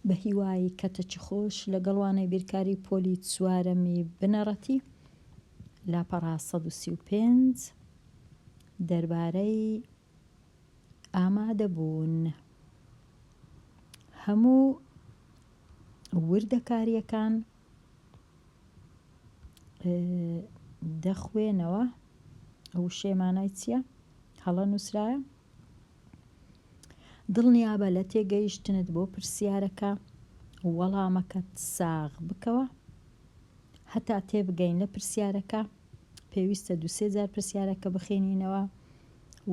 بە هیوای کەتەکی خۆش لەگەڵ وانەی بیرکاری پۆلی چوارەمی بنەڕەتی لاپەڕە 135 دەربارەی ئامادەبوون هەموو وردەکارییەکان دەخوێنەوە ئەو وشەیە مانای چییە؟ هەڵە نووسرایە دڵنیابە لە تێگەیشتنت بۆ پرسیارەکە وەڵامەکەت ساغ بکەوە هەتا تێبگەین لە پرسیارەکە پێویستە دوسێ جار پرسیارەکە بخێنینەوە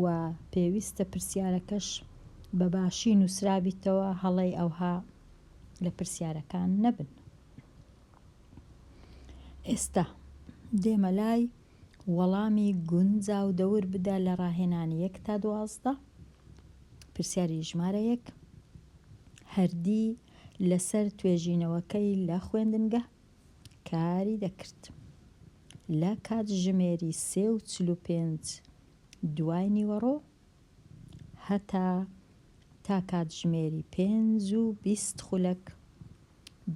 و پێویستە پرسیارەکەش بە باشی نووسرابیتەوە هەڵەی ئەوها لە پرسیارەکان نەبن. ئێستا دێمە لای وەڵامی گونجاو دەور بدە لە ڕاهێنانی یەک تا 12 پرسیاری ژمارە یەک هەردی لەسەر توێژینەوەکەی لە خوێندنگە کاری دەکرد لە کاتژمێری سێ و 45 دوای نیوەڕۆ هەتا تا کاتژمێری پێنج و 20 خولەک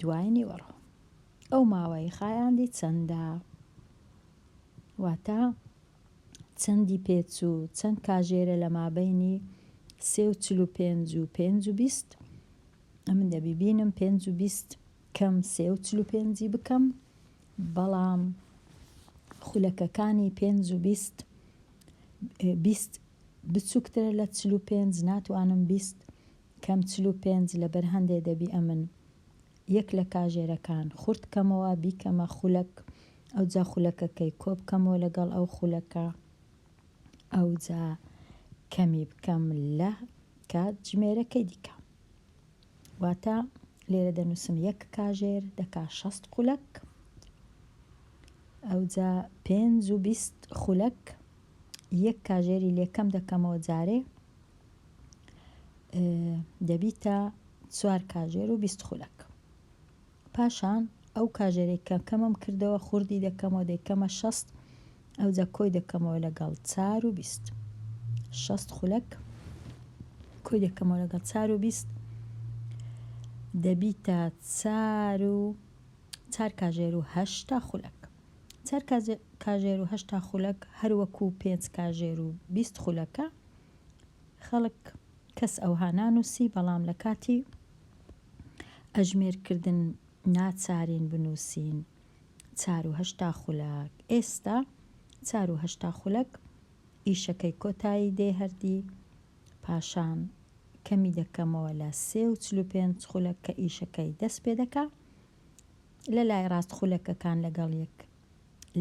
دوای نیوەڕۆ. ئەو ماوەی خایاندی چەندە؟ واتە چەندی پێچوو، چەند کاژێرە لە مابەینی سێ و 45 و پێنج و 20؟ ئەمن دەبی بینم پێنج و 20 کەم سێ و 45ی بکەم، بەڵام خولەکەکانی پێنج و 20 20 بچووکترە لە 45 ناتوانم 20 کەم 45 لەبەر هەندێ دەبی ئەمن یەک لە کاژێرەکان خورد کەمەوە بیکەمە خولەک ئەوجا خولەکەکەی کۆبکەمەوە لەگەڵ ئەو خولەکە ئەوجا کەمی بکەم لە کاتژمێرەکەی دیکە واتە لێرە دەنووسم یەک کاژێر دەکا شەست خولەک ئەوجا پێنج و 20 خولەک یەک کاژێری لێکەم دەکەمەوە جارێ دەبیتە چوار کاژێر و 20 خولەک. پاشان ئەو کاژێرەی کە کەمم کردەوە خوردی دەکەمەوە دەیکەمە 60 ئەوجا کۆی دەکەمەوە لەگەڵ چار و 20 60 خولەک کۆی دەکەمەوە لەگەڵ چار و 20 دەبیتە چار و چار کاژێر و هەشتا خولەک. چار کاژێر و هەشتا خولەک هەر وەکوو پێنج کاژێر و 20 خولەکە. خەڵک کەس ئەوها نانووسی بەڵام لە کاتی ئەژمێر کردن ناچارین بنووسین چار و 80 خولەک ئێستا چار و 80 خولەک ئیشەکەی کۆتایی دێ هەردی پاشان کەمی دەکەمەوە لە سێ و 45 خولەک کە ئیشەکەی دەست پێ دەکا لە لای ڕاست خولەکەکان لەگەڵ یەک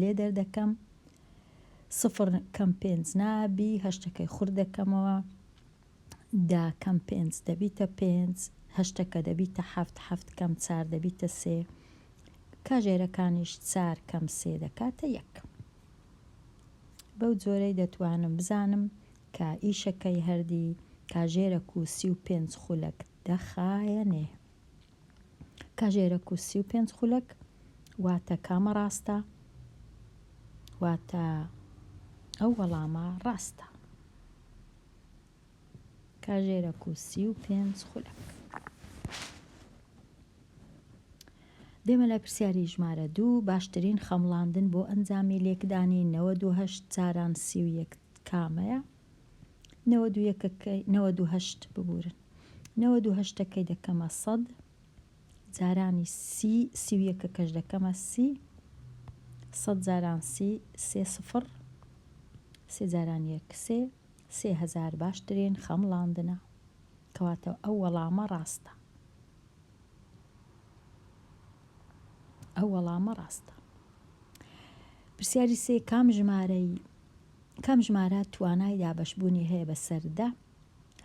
لێ دەردەکەم سفر کەم پێنج نابی هەشتەکەی خورد دەکەمەوە دا کەم پێنج دەبیتە پێنج هەشتەکە دەبیتە حەفت حەفت کەم چار دەبیتە سێ کاژێرەکانیش چار کەم سێ دەکاتە یەک بەو جۆرەی دەتوانم بزانم کە ئیشەکەی هەردی کاژێرەک و 35 خولەک دەخایەنێ. کاژێرەک و 35 خولەک واتە کامە ڕاستە؟ واتە ئەو وەڵامە ڕاستە. کاژێرەک و 35 خولەک. دێمە لای پرسیاری ژمارە دوو باشترین خەمڵاندن بۆ ئەنجامی لێکدانی 98 جاران 31 کامەیە؟ 91ەکەی 98 ببورن 98ەکەی دەکەمە سەد جارانی سی سی و یەکەکەش دەکەمە سی سەد جاران سی سێ سفر سێ جاران یەک سێ سێ هەزار باشترین خەمڵاندنە کەواتە ئەو وەڵامە ڕاستە ئەو وەڵامە ڕاستە پرسیاری سێ کام ژمارەی کام ژمارە توانای دابەشبوونی هەیە بەسەر دە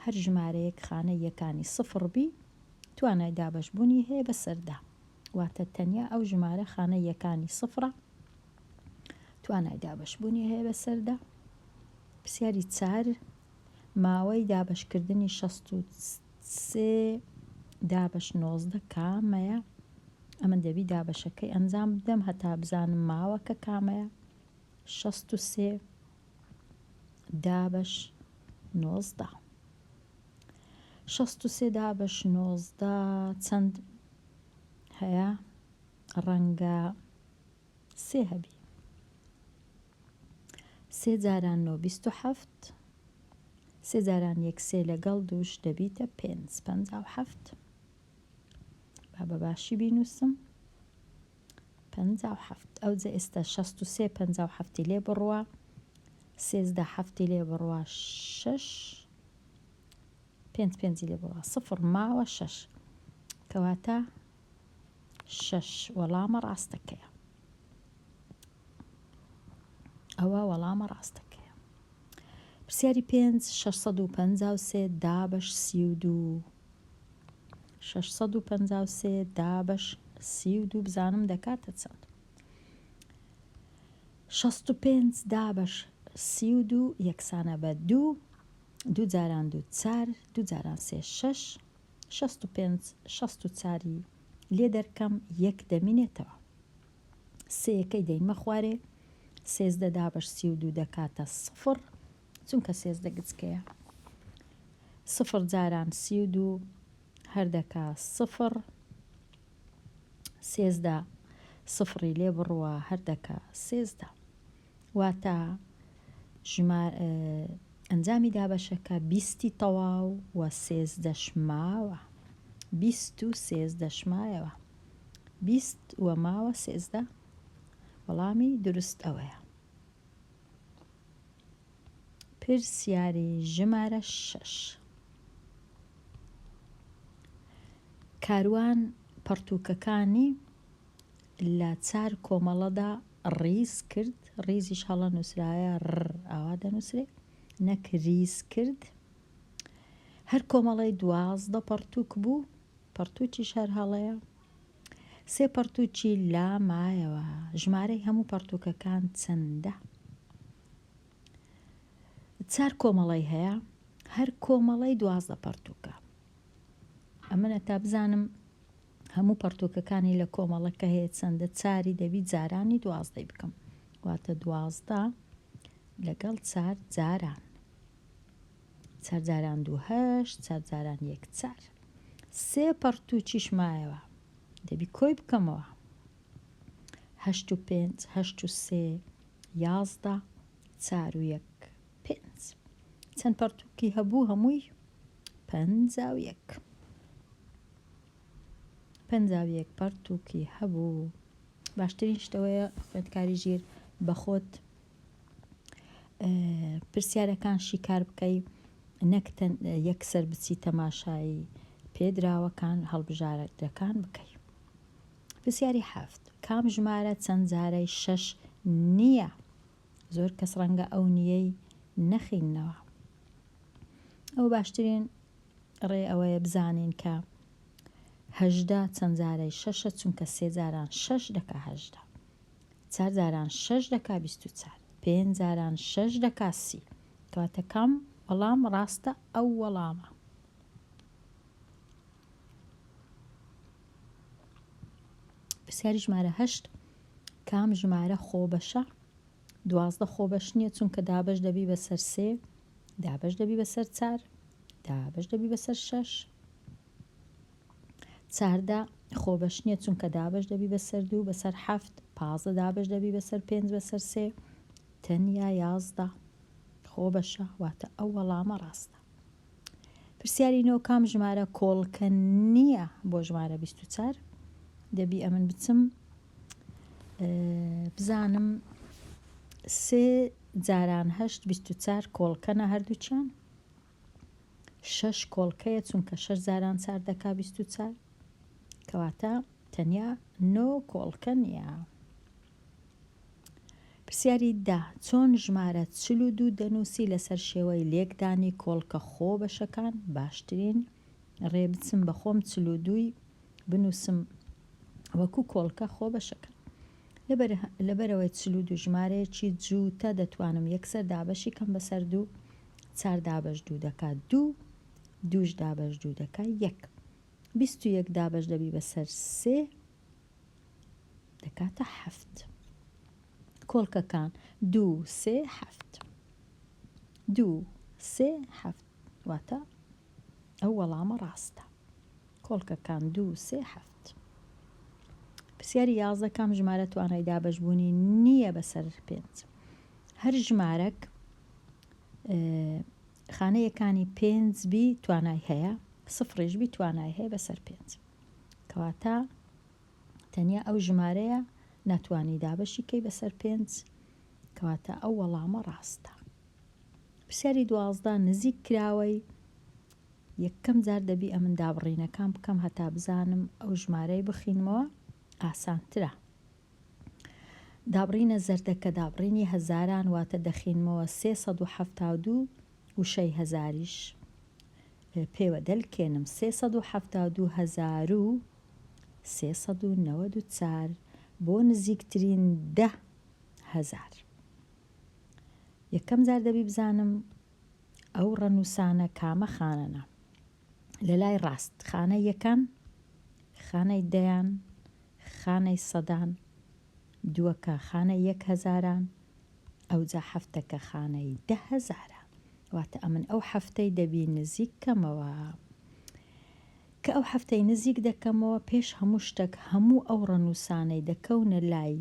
هەر ژمارەیەک خانەی یەکانی سفڕ بی توانای دابەشبوونی هەیە بەسەر دە واتە تەنیا ئەو ژمارە خانەی یەکانی سفڕە توانای دابەشبوونی هەیە بەسەر دە. پرسیاری چار ماوەی دابەشکردنی 63 دابەش 19 کامەیە؟ ئەمن دەبی دابەشەکەی ئەنجام بدەم هەتا بزانم ماوەکە کامەیە 63 دابەش 19. 63 دابەش 19 چەند هەیە؟ ڕەنگە سێ هەبی. سێ جاران نۆ 27 سێ جاران یەک سێ لەگەڵ دووش دەبیتە پێنج 57 با بە باشی بینووسم. 57 ئەوجە ئێستا 63 57 لێ بڕوا 13 هەفتی لێ بڕوا شەش پێنج پێنجی لێ بڕوا سفر ماوە شەش کەواتە شەش وەڵامە ڕاستەکەیە ئەوە وەڵامە ڕاستەکەیە پرسیاری پێنج 653 دابەش 32 653 دابەش 32 بزانم دەکاتە چەند 65 دابەش 32 یەکسانە بە دوو دوو جاران دوو چار دوو جاران سێ شەش 65 64ی لێ دەرکەم یەک دەمینێتەوە سێیەکەی دەینمە خوارێ 13 دابەش 32 دەکاتە سفر چونکە 13 گچکەیە سفر جاران 32 هەر دەکا سفر 13 سفری لێ بڕوا هەر دەکا 13 واتە ژمار ئەنجامی دابەشەکە بیستی تەواو و سێزدەش ماوە. بیست و سێزدەش مایەوە. بیست و ماوە سێزدە. وەڵامی دروست ئەوەیە. پرسیاری ژمارە شەش. کاروان پەڕتووکەکانی لە چار کۆمەڵەدا ڕیز کرد، ڕیزیش هەڵە نووسرایە ڕ ئاوا دەنووسرێ نەک ریز کرد. هەر کۆمەڵەی 12 پەڕتووک بوو، پەڕتووکیش هەر هەڵەیە. سێ پەڕتووکی لا مایەوە، ژمارەی هەموو پەڕتووکەکان چەندە؟ چار کۆمەڵەی هەیە، هەر کۆمەڵەی 12 پەڕتووکە. ئەمن تا بزانم هەموو پەڕتووکەکانی لە کۆمەڵەکە هەیە چەندە چاری دەبی جارانی دوازدەی بکەم واتە 12 لەگەڵ چار جاران چار جاران دوو هەشت چار جاران یەک چار سێ پەڕتووکیش مایەوە دەبی کۆی بکەمەوە هەشت و پێنج هەشت و سێ یازدە چار و یەک پێنج چەند پەڕتووکی هەبوو هەمووی 51 51 پەڕتووکی هەبوو. باشترین شت ئەوەیە خوێندکاری ژیر بە خۆت پرسیارەکان شیکار بکەی نەک یەکسەر بچی تەماشای پێدراوەکان هەڵبژاردەکان بکەی. پرسیاری حەفت کام ژمارە چەند جارەی شەش نییە؟ زۆر کەس ڕەنگە ئەو نییەی نەخیننەوە. ئەو باشترین ڕێ ئەوەیە بزانین کە 18 چەند جارەی شەشە چونکە سێ جاران شەش دەکا 18 چار جاران شەش دەکا 24 پێنج جاران شەش دەکا سی کەواتە کام وەڵام ڕاستە ئەو وەڵامە پرسیاری ژمارە هەشت کام ژمارە خۆبەشە 12 خۆبەش نییە چونکە دابەش دەبی بەسەر سێ دابەش دەبی بەسەر چار دابەش دەبی بەسەر شەش چاردە خۆبەش نییە چونکە دابەش دەبی بەسەر دوو بەسەر حەفت پازدە دابەش دەبی بەسەر پێنج بەسەر سێ تەنیا یازدە خۆبەشە واتە ئەو وەڵامە ڕاستە پرسیاری نۆ کام ژمارە کۆڵکە نییە بۆ ژمارە 24 دەبی ئەمن بچم بزانم سێ جاران هەشت 24 کۆڵکەنە هەردووچیان شەش کۆڵکەیە چونکە شەش جاران چار دەکا 24 کەواتە تەنیا نۆ کۆڵکە نییە. پرسیاری دە، چۆن ژمارە 42 دەنووسی لەسەر شێوەی لێکدانی کۆڵکە خۆ بەشەکان؟ باشترین ڕێ بچم بە خۆم 42ی بنووسم وەکو کۆڵکە خۆ بەشەکان. لەبەرئەوەی 42 ژمارەیەکی جووتە دەتوانم یەکسەر دابەشی کەم بەسەر دوو، چار دابەش دوو دەکا دوو، دووش دابەش دوو دەکا یەک. 21 دابەش دەبی بەسەر سێ دەکاتە حەفت. کۆڵکەکان دوو سێ حەفت. دوو سێ حەفت واتە. ئەو وەڵامە ڕاستە. کۆڵکەکان دوو، سێ، حەفت. پرسیاری 11 کام ژمارە توانای دابەشبوونی نییە بەسەر پێنج؟ هەر ژمارەک خانەیەکانی پێنج بی توانای هەیە سفڕیش بی توانای هەیە بەسەر پێنج کەواتە تەنیا ئەو ژمارەیە ناتوانی دابەشی کەی بەسەر پێنج کەواتە ئەو وەڵامە ڕاستە. پرسیاری 12 نزیک کراوەی یەکەم جار دەبی ئەمن دابڕینەکان بکەم هەتا بزانم ئەو ژمارەی بخینمەوە ئاسانترە. دابڕینە زەردەکە دابڕینی هەزاران واتە دەخینمەوە 372 وشەی هەزاریش پێوە دەلکێنم 372 هەزار و 394 بۆ نزیکترین دە هەزار. یەکەم جار دەبی بزانم ئەو ڕەنووسانە کامە خانەنە. لە لای ڕاست خانەی یەکان، خانەی دەیان، خانەی سەدان، دووەکە خانەی یەک هەزاران، ئەوجا حەفتەکە خانەی دە هەزاران. واتە ئەمن ئەو حەفتەی دەبی نزیک کەمەوە. کە ئەو حەفتەی نزیک دەکەمەوە پێش هەموو شتەک هەموو ئەو ڕەنووسانەی دەکەونە لای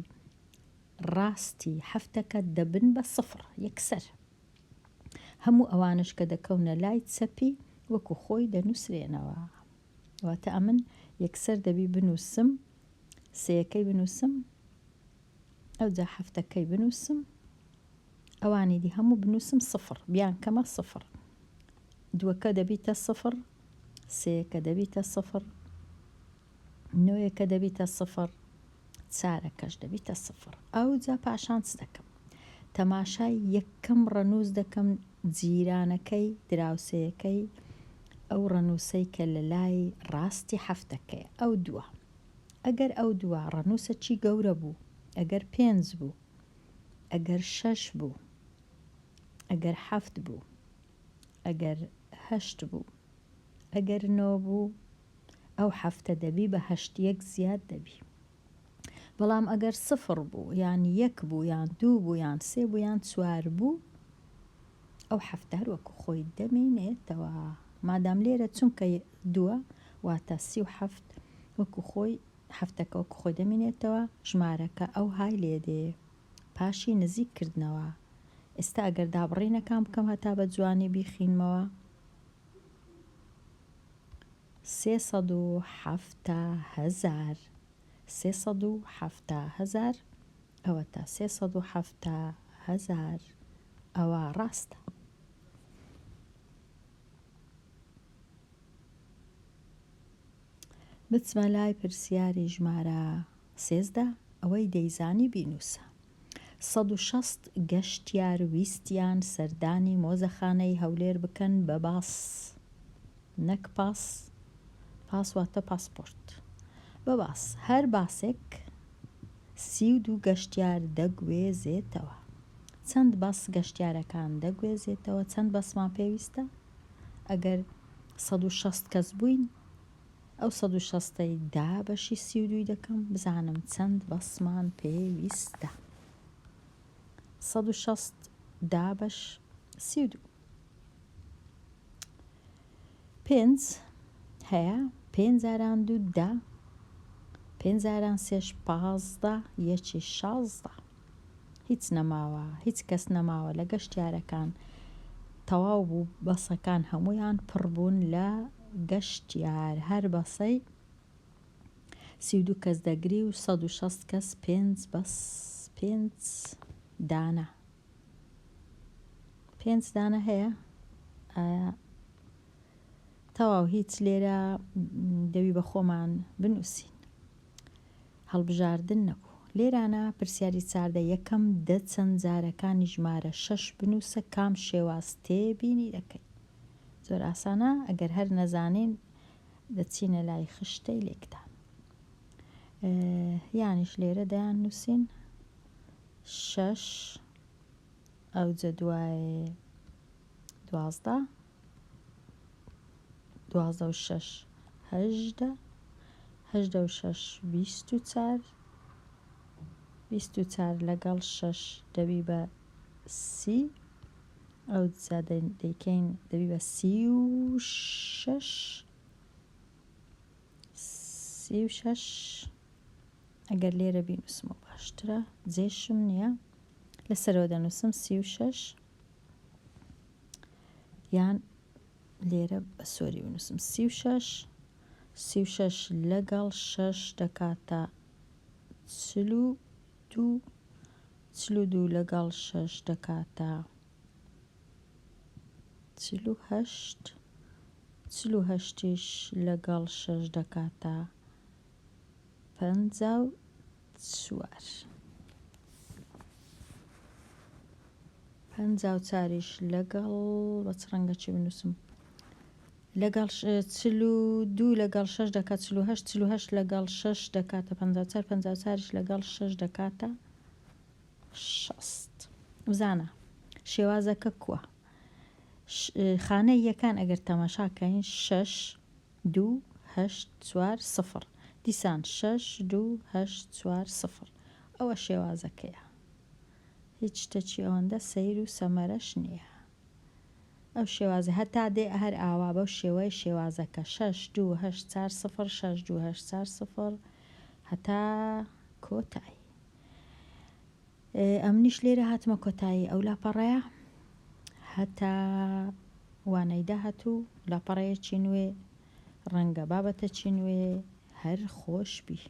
ڕاستی حەفتەکە دەبن بە سفڕ یەکسەر. هەموو ئەوانەش کە دەکەونە لای چەپی وەکو خۆی دەنووسرێنەوە. واتە ئەمن یەکسەر دەبی بنووسم سێیەکەی بنووسم ئەوجا حەفتەکەی بنووسم ئەوانی دی هەموو بنووسم سفڕ بیانکەمە سفڕ دووەکە دەبیتە سفڕ سێیەکە دەبیتە سفڕ نۆیەکە دەبیتە سفڕ چارەکەش دەبیتە سفڕ ئەوجا پاشان چ دەکەم تەماشای یەکەم ڕەنووس دەکەم جیرانەکەی دراوسێیەکەی ئەو ڕەنووسەی کە لە لای ڕاستی حەفتەکەیە ئەو دووە ئەگەر ئەو دووە ڕەنووسە چی گەورە بوو ئەگەر پێنج بوو ئەگەر شەش بوو ئەگەر حەفت بوو ئەگەر هەشت بوو ئەگەر نۆ بوو ئەو حەفتە دەبی بە هەشت یەک زیاد دەبی بەڵام ئەگەر سفڕ بوو یان یەک بوو یان دوو بوو یان سێ بوو یان چوار بوو ئەو حەفتە هەر وەکو خۆی دەمینێتەوە مادام لێرە چونکە دووە واتە 37 وەکو خۆی حەفتەکە وەکو خۆی دەمینێتەوە ژمارەکە ئەو های لێدێ پاشی نزیک کردنەوە ئێستا ئەگەر دابڕینەکان بکەم هەتا بە جوانی بیخینمەوە 370 هەزار 370 هەزار ئەوەتا 370 هەزار ئەوە ڕاستە. بچمە لای پرسیاری ژمارە 13 ئەوەی دەیزانی بینووسە. 160 گەشتیار ویستیان سەردانی مۆزەخانەی هەولێر بکەن بە باس نەک پاس، پاس واتە پاسپۆرت، بە باس، هەر باسێک 32 گەشتیار دەگوێزێتەوە. چەند باس گەشتیارەکان دەگوێزێتەوە؟ چەند بەسمان پێویستە؟ ئەگەر 160 کەس بووین ئەو 160ەی دابەشی 32ی دەکەم بزانم چەند بەسمان پێویستە. 160 دابەش 32 پێنج هەیە پێنج جاران دوو دە پێنج جاران سێش 15 یەکی 16 هیچ نەماوە هیچ کەس نەماوە لە گەشتیارەکان تەواو بوو بەسەکان هەموویان پڕ بوون لە گەشتیار هەر بەسەی 32 کەس دەگری و 160 کەس پێنج بەس پێنج دانە پێنج دانە هەیە ئایا تەواو هیچ لێرە دەوی بە خۆمان بنووسین هەڵبژاردن نەبوو لێرانە پرسیاری چاردە یەکەم دە چەند جارەکانی ژمارە شەش بنووسە کام شێواز تێبینی دەکەی زۆر ئاسانە ئەگەر هەر نەزانین دەچینە لای خشتەی لێکدان یانیش لێرە دەیان نووسین شەش ئەوجە دوایێ 12 12 و شەش 18 هەژدە و شەش 24 24 لەگەڵ شەش دەبی بە سی. ئەوجا دەیکەین دەبی بە 36 36 ئەگەر لێرە بینوسمەوە باشترە جێشم نییە لەسەرەوە دەنووسم 36 یان لێرە بە سۆری بنووسم 36 36 لەگەڵ شەش دەکاتە 42 42 لەگەڵ شەش دەکاتە 48 48یش لەگەڵ شەش دەکاتە 54. 54یش لەگەڵ بە چ ڕەنگەکی بنووسم لەگەڵ 42 لەگەڵ شەش دەکات 48 48 لەگەڵ شەش دەکاتە 54 54یش لەگەڵ شەش دەکاتە 60. بزانە شێوازەکە کووە؟ خانەی یەکان ئەگەر تەماشا کەین شەش دوو هەشت چوار سفر دیسان شەش دوو هەشت چوار سفر ئەوە شێوازەکەیە هیچ شتەکی ئەوەندە سەیر و سەمەرەش نییە ئەو شێوازە هەتا دێ هەر ئاوا بەو شێوەی شێوازەکە شەش دوو هەشت چار سفر شەش دوو هەشت چار سفر هەتا کۆتایی. ئەمنیش لێرە هاتمە کۆتایی ئەو لاپەڕەیە هەتا وانەی داهاتوو لاپەڕەیەکی نوێ ڕەنگە بابەتەکی نوێ هەر خۆش بی.